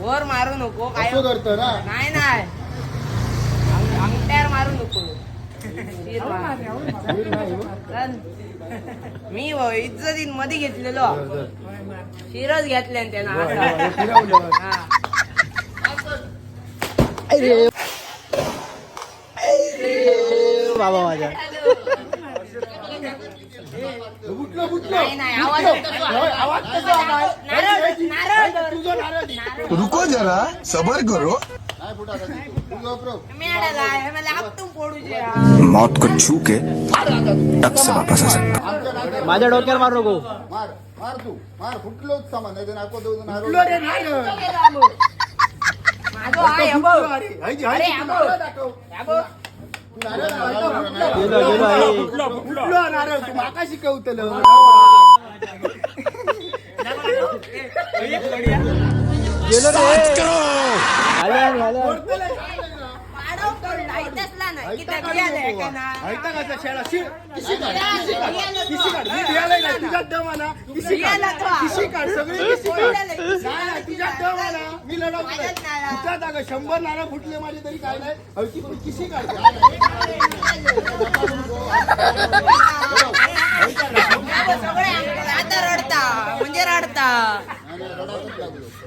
वर मारू नको काय. असं करतं ना. नाही नाही, अंगठ्यावर मारू नको. शिर मार. शिर नाही हो. चल. मी हो, इज्जतीन मध्ये घेतलेलो. धर, धर. शिरच घेतल्यान त्यानं होय, असं. होय, फिरवलं. हा. अरे बाबा माझ्या. फुटलं फुटलं. नाही, नाही, आवाज फुटलं. होय, आवाज कसा आला? नारळ, नारळ. तुझं नारळ. रुको जरा, सबर करो. नाही फुटा तुझं प्रो. मिळाला आहे, मला आपटून फोडूचे. मौत को छू के टक से वापस आ सकता. आमच्या नारळ. माझ्या डोक्यावर मारू नको. मार मार तू मार, फुटलोच सामान नाही तर नको देऊ नारळ. रे नारळ. माझं आहे अबो. अरे, हाय, हाय, अरे, तू अबो. नारळ दाखव. अबो. तू नारळ दाखव. गेलो गेलो आहे. फुटलो नारळ, तू माका शिकवतलं. गेलो रे. आल्या आल्या. पाडव पडला, इथंचला नाही. किती बियालं आहे का ना? ऐकता कसा शेळा शी किशी काढ, किशी काढ, किशी काढ. मी भियालय नाही, तुझ्यात दम आला. किशी काढ, भियाला तो. किशी काढ, सगळी किशी काढ. बोललेलं आहे, किशी नाही नाही, काढ. तुझ्यात दम आला, मी लढवतो. माझ्यात नाही आला. फुटतात अगं, 100 नारळ फुटले माझे तरी काय नाही. हलकी पण किशी काढ. अबो, सगळे आता रडता म्हणजे रडता.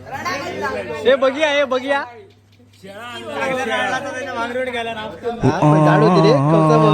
रडायला लागलो. हे बघूया, हे बघूया. हा, पण झाड होती रे कवचा बघ.